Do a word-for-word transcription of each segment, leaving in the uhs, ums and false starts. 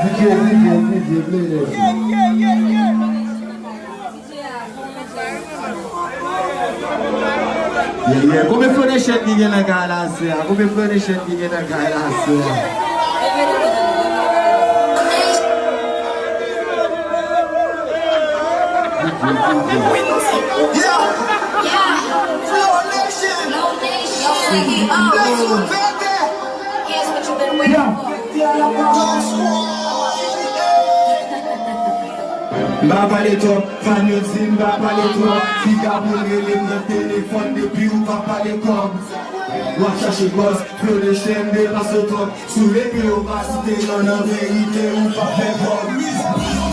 DJ, DJ, DJ, play that shit. Yeah, yeah. Konbyen Flow Nation ki gen nan kay la aswè a? Konbyen Flow Nation ki gen nan kay la aswè a? Yeah. Flow Nation. Let's go, baby. Here's what you've been waiting for. M pa pale twòp, fan yo di m pa pale twòp. Piga pou rele m nan telefòn depi ou pa pale kòb. W ap chache buzz, Flow Nation depase w twòp. Si w leve w pa site non, nan verite ou p ap fè kòb. M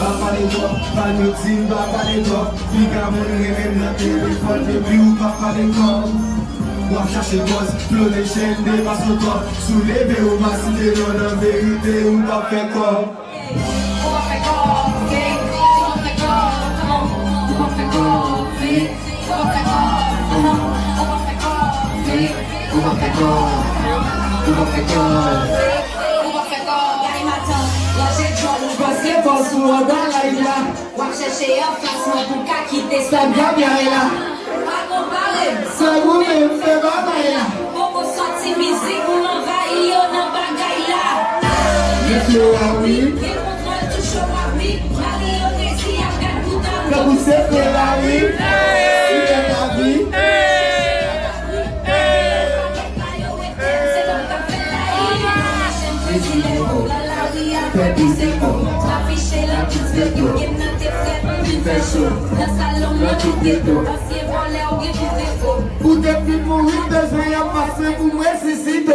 pa pale twòp, fan yo di m pa pale twòp. Piga moun rele m nan telefòn depi ou pa pale kòb. W ap chache buzz, Flow Nation depase w twòp. Si w leve w pa site non, nan verite ou p ap fè kòb. Ou p ap fè kòb, ou p ap fè kòb, ou p ap fè kòb, ou p ap fè kòb, ou p ap fè kòb, ou p ap fè kòb, ou p ap fè kòb, ou p ap fè kòb. Ou p ap fè kòb, gade matant, lanje djòl, ou panse bòs ou anndan live la. W ap chèche anfas mwen pou w ka kite sa byabyay la. Pa konpare m, san goumen m fè bagay la. Poko sòti mizik, ou anvayi yo nan bagay la. Gen flow a wi. Gen kontwòl tou show a wi. Mario Tracy ap gad bouda m. Tankou se frè la wi. Li fè pa wi. Ou te fin mouri, m bezwen y ap pase pou m resisite w.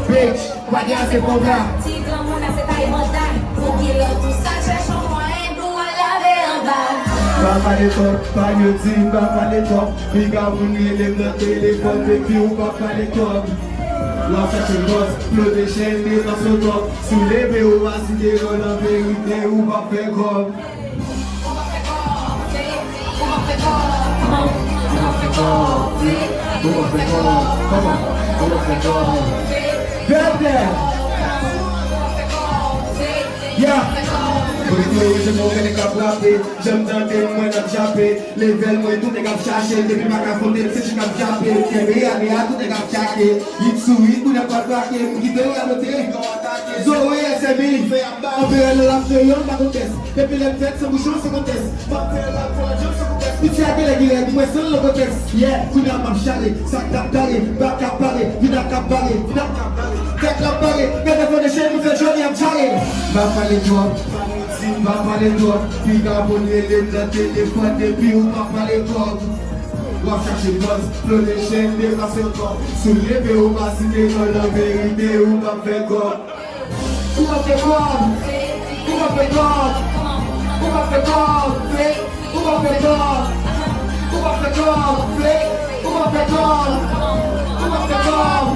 Bitch, pa gen ase kontra. Ti granmoun ase taye banda. Pou kilè w tou sal, chèche yon mwayen pou w al lave anba. Pa pale twòp, pa yo di m pa pale twòp. Piga moun rele m nan telefòn depi ou pa pale twòp. W ap chache buzz, Flow Nation depase w twòp. Si w leve ou pa site non, nan verite ou p ap fè kòb. Bèbè! Yeah! Kote Flow Nation mwen konnen k ap rape. Janm tande mwen n ap jape. Level mwen tout nèg ap chache. Depi m pa ka fwonte m se chik ap jape. Kenbe ane a tout nèg ap tchake. Hit sou hit moun ap atrake. M kite yo radote. Zoe S M I. Anperè nan lap kreyòl pa kontès. Depi lè m fèt se bouchon se kontès. M ap fè lap fò jan se kontès. Piti a genlè ki rèd mwen san l nan kontès. Yeah, kounye a m ap chale. Sa k t ap bare, bak ap bare, vida k ap bare, vida k ap bare. Tèt l ap bare, gade fò de chen nou fè Johnny ap jare. M pa pale twòp. Si m pa pale twòp, piga moun rele m nan telefòn depi ou pa pale kòb. W ap chache buzz, Flow Nation depase w twòp. Si w leve ou pa site non, nan verite ou p ap fè kòb. Ou p ap fè kòb, ou p ap fè kòb, ou p ap fè kòb, ou p ap fè kòb, ou p ap fè kòb, ou p ap fè kòb, ou p ap fè kòb.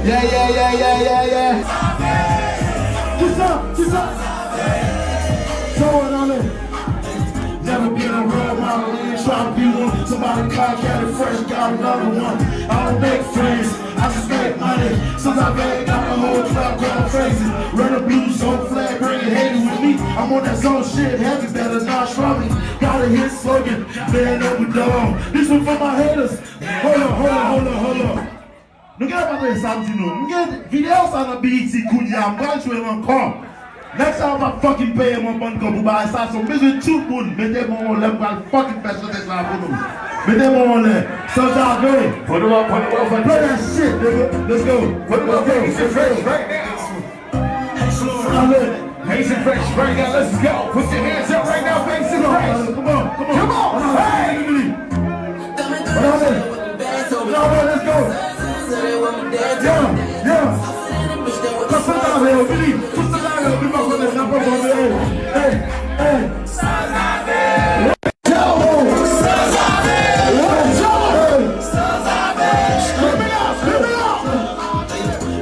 Yeah, yeah, yeah, yeah, yeah, yeah. Kisa, kisa? Throw it on me. Never been a role model, ain't tryna be one. Somebody cocky, got it fresh, got another one. I don't make friends, I just make money. Since I made, got my whole trap going crazy. Run the blue zone flag, bring it heavy with me. I'm on that zone shit, heavy, better not try me. Got a hit slogan, bend over dog. This one for my haters. Hold up, hold up, hold up, hold up. Nou genlè pa tande sa m di nou. M gen videyo sa nan B E T kounye a, m pral jwe l ankò. Nèg sa yo p ap fucking peye m yon bann kòb pou bagay sa, so m bezwen tout moun mete men w anlè, m pral fucking fè chante sa pou nou. Mete men w anlè, sanzave. Put 'em up, put 'em up, put 'em up. Play that shit, nigga. Let's go. Put 'em up, let's go. Let's go. Let's go. Allez. Hazy Fresh, right now, let's go. Put your hands up right now, Hazy Fresh. Come on, come on. Come on. Hey. Come on, let's go. Yeah, yeah.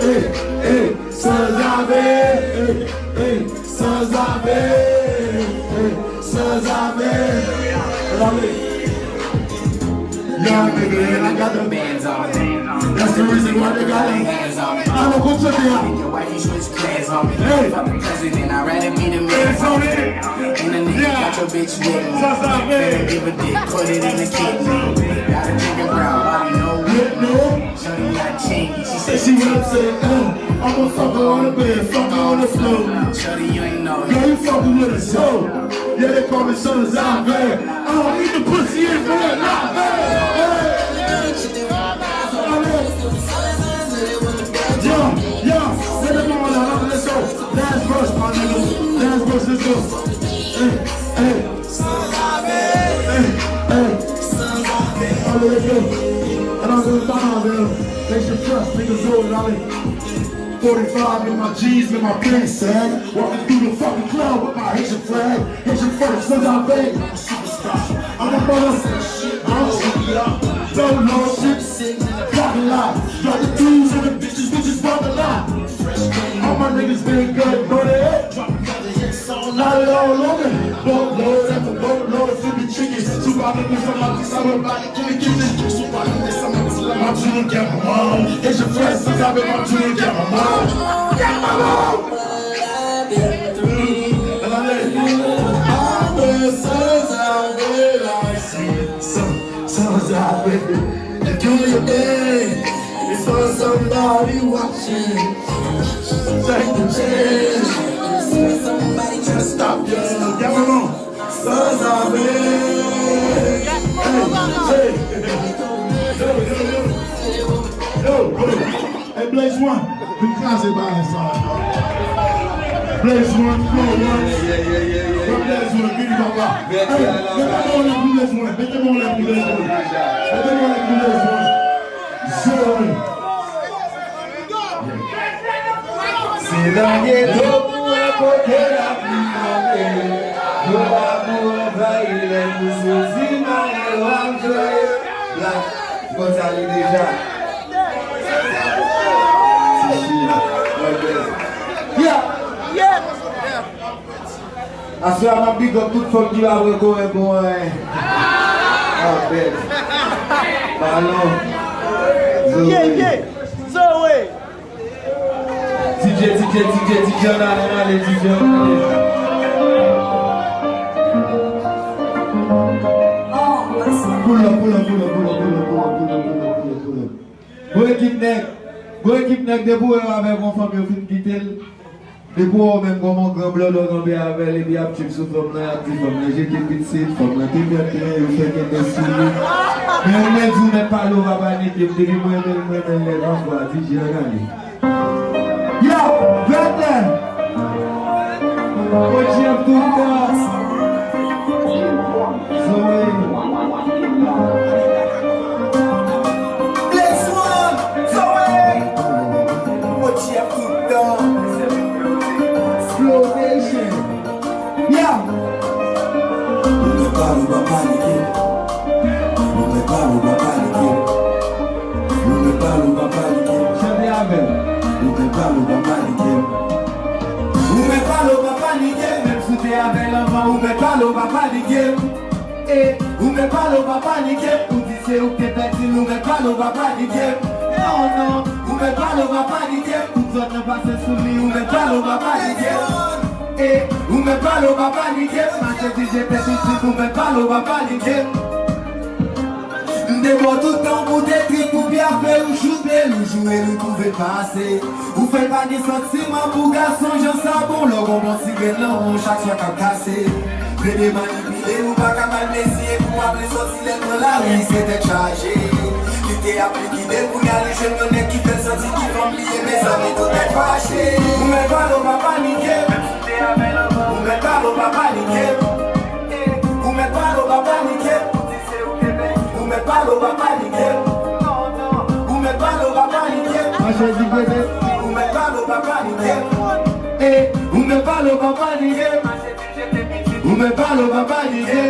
Hey, hey, sanzave. Hey, hey, sanzave. Hey, sanzave. Lale. Young nigga, and I got them bands on. That's the reason why they got them bands on. I don't go to the Hey! Hey, Tony! Yeah! Sa, sa, man! Gotta take a brown, body no whip, no. Shorty got chingy, she said she wanna say, uh, I'm a fucker on the bed, fucker on the floor. Shorty, you ain't know. Girl, you fucking with a soul. Yeah, they call me Son of Zion. I don't eat the pussy in for that. Nah, hey, hey. Yo, yo, let it go on, let's go. Last verse, my nigga. Last verse, let's go. Hey, hey. Hey, hey. Allez, let's go. And I'm gonna talk about them. They should trust niggas know it, allez. Forty-five in my jeans, in my pants sag. Walking through the fucking club with my Haitian flag. Haitian first, since I beg. I'm a superstar. I'm a mother. Don't shit me up. Don't know shit. Sitting in the parking lot. Drop the dudes and the bitches, bitches bought the lot. All my niggas been good, money. Not at all, Logan. Boatloads after boatloads, flipping chickens. Two bottle, somebody, somebody. Mwen sanzave, mwen sanzave. Sanzave. If you your day, it's for somebody watching. Take the chance. Somebody trying to stop you. Sanzave. Hey, hey. Yo, yo, yo. Yo, yo. Hey, Blaze One. Vin kraze bagay sa. Blaze One, Flow One. Yeah, yeah, yeah, yeah. Blaze One, vini papa. Hey, mete men w la pou Blaze One. Mete men w la pou Blaze One. Mete men w la pou Blaze One. Zoe. Se nan geto pou wè kote lapli tonbe. Yo pa pou anvayi lè nou soti, malè w ap jwe. Black, konsa li deja. Ti chien, mwen bèl. Yeah! Aswè a m ap big up tout fanm ki pa pran kowen pou anyen. Ah, bèl. Balon. Zoe. Yeah, yeah. Zoe. DJ, DJ, DJ, DJ, ann ale, ann ale, DJ, ann ale. Pull up, pull up, pull up. Gwo ekip nèg, gwo ekip nèg, depi w wè yo avèk yon fanm, yo fin kite l. Depi w wè w menm kòm yon gran blòdò kanpe avè l, epi y ap tchip sou fanm nan, y ap di fanm nan jete pitit, fanm nan te pèt plen, yo fè kenbe sou li. Men yon nèg di w mèt pale w pa panike m, depi m renmen l, m renmen l nèt, anfwa, DJ ann ale. Yo, vètè. O G F tout tan. Zoe. Blaze One, Zoe. O G F tout tan. Flow Nation. Yeah. Ou mèt pale w pa panike. Ou mèt pale w pa panike. Ou mèt pale w pa panike. Chante avè m. Ou mèt pale w pa panike. Ou mèt pale w pa panike. Menm si w te avè l anvan, ou mèt pale w pa panike. E, ou mèt pale w pa panike. Ou di se ou k te pèdi l, ou mèt pale w pa panike. Non, non. Ou mèt pale w pa panike. Tout zòn nan pase sou li, ou mèt pale w pa panike. E, ou mèt pale w pa panike. Mache di je te pitit, ou mèt pale w pa panike. M te ba w tout tan pou te trip, pou byen fè ou choute l, ou joure l, ou twouve l pa ase. Ou fè l pa gen santiman pou gason, jan sa bon, lè w gon bon ti grenn lanmou, chak swa k ap kase. Plede manipile, nou pa ka ba l plezi, epi w ap vle sòti lè l pran lari, se tèt chaje. Li te ap likide l, kounye a li jwenn yon nèg ki fè l santi ki fanm li ye, mezanmi, tout tèt fache. Ou mèt pale, w pa panike. Ou mèt pale, w pa panike. Ou mèt pale, w pa panike. Ou mèt pale, w pa panike. Ou mèt pale, w pa panike. Mache di pete. Ou mèt pale, w pa panike. Eh, ou mèt pale, w pa panike. Ou mèt pale, w pa panike.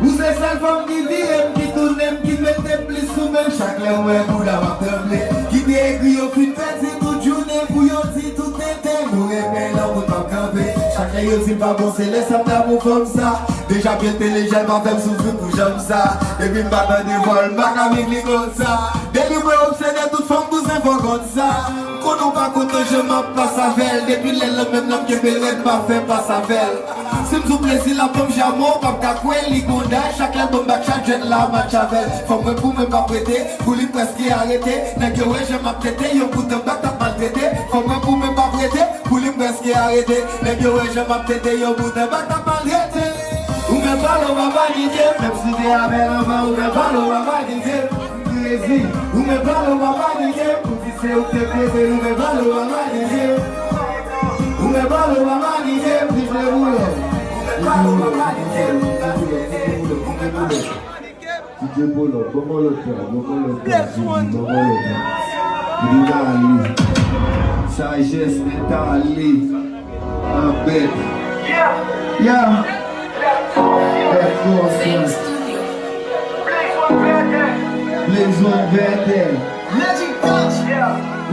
Ou se sèl fanm ki vire m, ki tounen m, ki mete m plis sou men m. Chak lè m wè bouda m ap tranble. Ki te egri yo fin pèdi tout jounen pou yo di tout tenten. Nou renmen lanmou n p ap kanpe. Chak lè yo di m pa bon, se lè sa m damou fanm sa. Deja byen te lejè, l pa fè m soufri pou janm sa. Depi m pa tande vwa l, m pa ka viv li konsa. Depi m wè obsede tout fanm bouzen fò konn sa. M konnen w pa kontan jan m ap pase avè l. Depi lè l menm nan m kenbe rèd, m pa fè pas avè l. Si m sou plezi l ap ban m jamon, w p ap ka kwè li gwondaj. Chak lè l ban m bak chat, jwèt la match avè l. Fanm mwen pou mwen p ap rete, pou li m prèske arete. Nèg yo wè jan m ap tete, yon bout anba t ap maltrete. Fanm mwen pou mwen p ap rete, pou li m prèske arete. Nèg yo wè jan m ap tete, yon bout anba t ap maltrete. Ou mèt pale, w pa panike, menm si te avè l anvan, ou mèt pale, w pa panike. Krezi, ou mèt pale, w pa panike, pou di se ou k te plede, ou mèt pale, w pa panike. Ou mèt pale, w pa panike, m di vle boulò. Ou mèt pale, w pa panike, ou mèt pale, w pa panike. D J Polo, ban mwen lòt la, ban mwen lòt la, Jimmy, ban mwen lòt la. Li ta li. Sajès, men ta li. An bèt. Yeah. Bèt konsa. Blaze One Vètè. Magic Touch.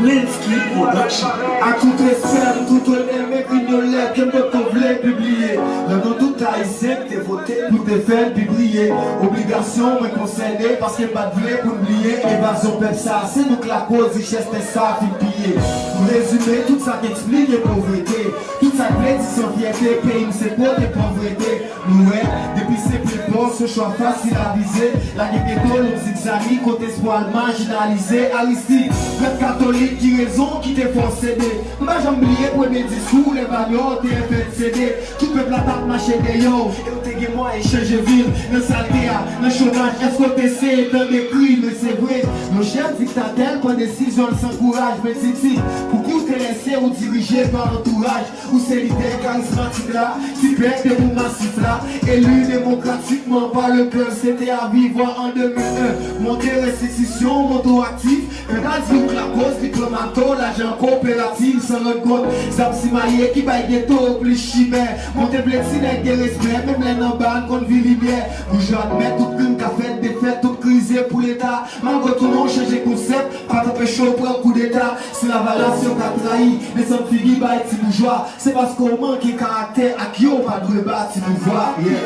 Lensky Production. Ak tout respè, m tou tounen m ekri yon lèt ke m potko vle pibliye. Nan non tout Ayisyen k te vote pou te fè l pibliye. Obligasyon mwen konsène, paske m pa t vle pou n bliye. Evazyon pèp sa, se nou k lakoz richès tè sa fin piye. M rezime tout sa k eksplike povrete. Tout sa k vle di san fyète, peyi m se kote pòvrete. Nou wè, depi se plen pò, se chwa fasil a vize. Lage geto, lòt zigzani, kote espwa l majinalize. Aristid, prèt katolik, ki rezon ki te fè w sede? M pa janm bliye premye diskou, lè Banyò te F N C D. Tout pèp la t ap mache dèyè w, e w te gen mwayen chanje vi l. Nan salte a, nan chomaj, èske w te seye tande kri? Men se vre, yon chèf diktatè l pran desizyon l san kouraj. Men Titi, pou ki w te lèse w dirije pa antouraj? Ou se lidè karizmatik la, ti pèp debout masif la, eli demokratikman pa le pèp, se te a viv an de mil en. Monte restitisyon, monte w aktif, men pa di ou k lakoz, diplomato, lajan koperativ, san rann kont, zam simaye ki bay geto plis chimè. Monte vle ti nèg gen respè, menm lè n anba n konn vi limyè. Boujwa admèt tout krim k ap fèt, defèt, tout krize pou Leta. Malgre tou non chanje konsèp, pa t anpeche w pran koudeta. Si Lavalas yo ka trayi, desann figi bay ti boujwa, se paske w manke karaktè ak yo, w pa dwe ba ti pouvwa. Yeah.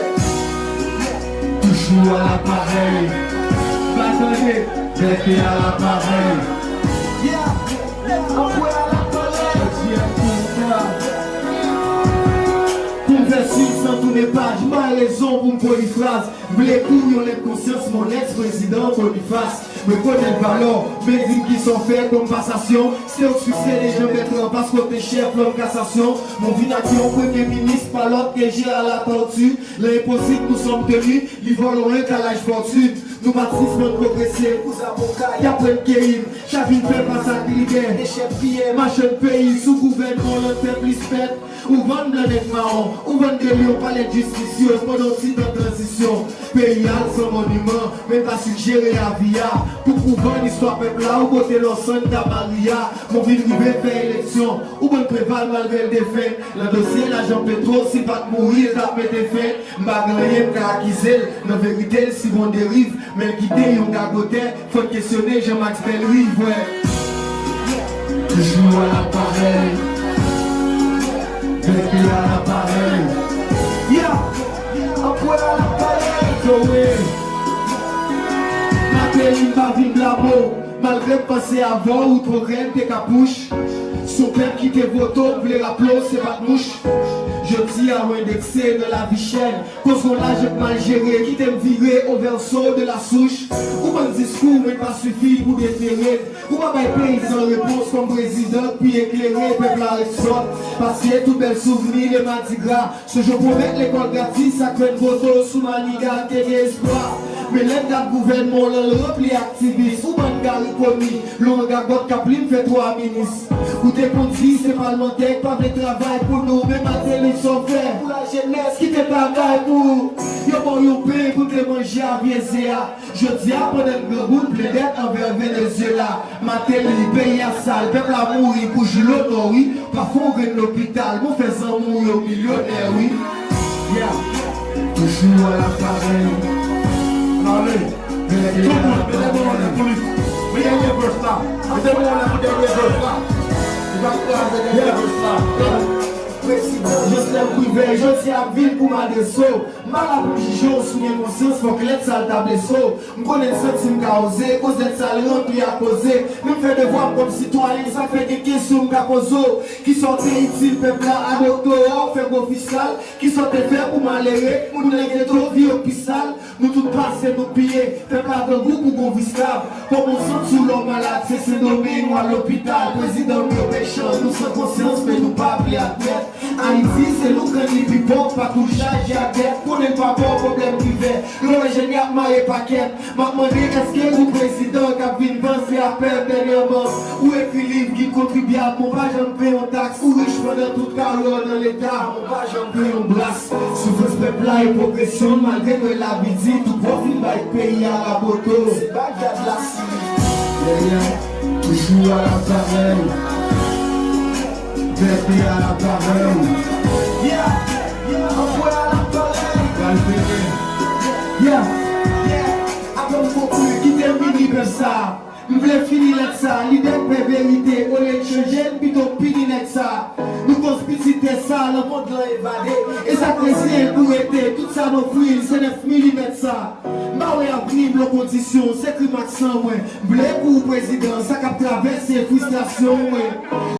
Toujou à l'appareil. Pa tande, rete à l'appareil. Yeah. Anpwe à l'appareil. J F konsa. Pou m fè swiv san tounen paj, m pa rezon pou m polifraz. M vle ekri w yon lèt konsyans, mon ex prezidan Boniface. Rekonèt valè w, men di m kisa w fè kòm pasasyon. Si w t fikse deja mèt lan, paske w te chèf lòm kasasyon. Mon vin ak yon premye minis, pa lòt ke Gérard Latortue. Lè enposib, nou sòm teni, li vòlè w enkalaj fòtin. Nou pa t sispann pwogrese, pou zaboka, y ap pran keyi m. Chavin fè fas ak lidè, echèk fiyè, machann peyi, sou gouvènman, lòt pèp li fèt. Ou vann blan nèg mawon, ou vann de lyon palè jistis yo pandan w ti tan tranzisyon. Peyi a l san moniman, men pa sijere avi a. Pou kouvan istwa pèp la, ou bote lò Santa Maria. Mon vin rive fè eleksyon, ou bann Preval malgre l defen. Nan dosye lajan petwo, si l pa t mouri, l t ap mete fen. M pa gen anyen m ka akize l, nan verite l swiv yon deriv. Men l kite yon gagotè, fò n kesyone Jean Max Bellerive, wè. Toujou à l'appareil. Bèk li à l'appareil. Yeah. Anpwe à l'appareil. Yo, wi. Mateli m pa vin bla Malgre m panse avè w, ou twò grenn, te kapouch. Se yon pèp ki te vote w, m vle raple w, se pa t mouch. Jodi a, ou endekse nan lavi chè. Koz w laj ap mal jere, kite m vire au verso de la souche. Ou bann diskou, men pa sifi pou detere. Ou pa bay peyizan repons kòm prezidan k pi eklere, pèp la ret sòt. Paske tout bèl souvni de madigra. Sonje w pwomèt lekòl gratis ak fèt voto sou Maniga te gen espwa. Men lè n gad gouvènman w lan l ranpli aktivis, ou bann Gary Conille, Laurent Gagòt k ap li m fè twa minis. Ou te konn di se palmantè k pa vle travay pou nou, men Martelly sa w fè pou lajenès ki te travay pou ou. Yo ba w yon pen pou te manje avye ze a. Jodi a, pandan n grangou, n plen dèt anvè Venezyela. Martelly, peyi a sal, pèp la mouri pou Jil Onò, wi. Pa fè yon grenn lopital, bon fè zanmi w yo milyonè, wi. Yeah. Toujou a la parèy. Ale. Tout moun, mete men w anlè pou li. Pou dènye vès la. Mete men w anlè pou dènye vès la. Li va kraze dènye vès la. Prezidan Joslèn Privè, jodi a m vin pou m adrese w. M pa la pou m jije w, si w gen konsyans, fòk lèt sal ta blese w. M konnen l santi m ka oze, kozèt sal ranpli ak koze. Men m fè devwa m kòm sitwayen, sa k fè gen kesyon m ka poze w. Kisa w te itil pèp la a doktora w fè gwo fiskal? Kisa w te fè pou malere, moun nan geto, vi yo pi sal? Nou tout pase, nou piye. Pèp la grangou pou gon vi stab. Kòman w santi w lè w malad, se Sendomeng ou al lopital. Prezidan m yo mechan, nou san konsyans, men nou pa vle admèt. Ayiti, se nou k rann li pi pòv, pa tou chaje ak dèt. Konnen l pa pè w pwoblèm privè. Lè w wè jèn y ap mare pakèt. M ap mande, èske ou prezidan k ap vin vanse a pèp dènyèman? Ou ekri liv, gid kontribyab, men w pa janm peye yon taks. Ou rich pandan tout karyè w nan Leta, men w pa janm peye yon bras. Soufrans pèp la e pwogresyon, malgre nou wè lavi di, tout pwòf fin bay peyi a raboto. Se bagad la si. Yeah, yeah. Toujou a la parèy. Pèp la a la parèy. Yeah, yeah. Anpè a la parèy. Pral pete. Yeah, yeah. Avan m konkli, kite m vini pèp sa. M vle fini lèt sa. Lidè k pè verite, olye n chanje, n pito pini nèg sa. Nou koz pitit tè sa, nan mond lan evade. E sa k reziyen l pou rete, tout sa n ofri l, se nèf milimèt sa. M pa wè avni m lè w kondisyon, se krim ak san mwen. M vle pou w prezidan, sa k ap travèse fristrasyon mwen.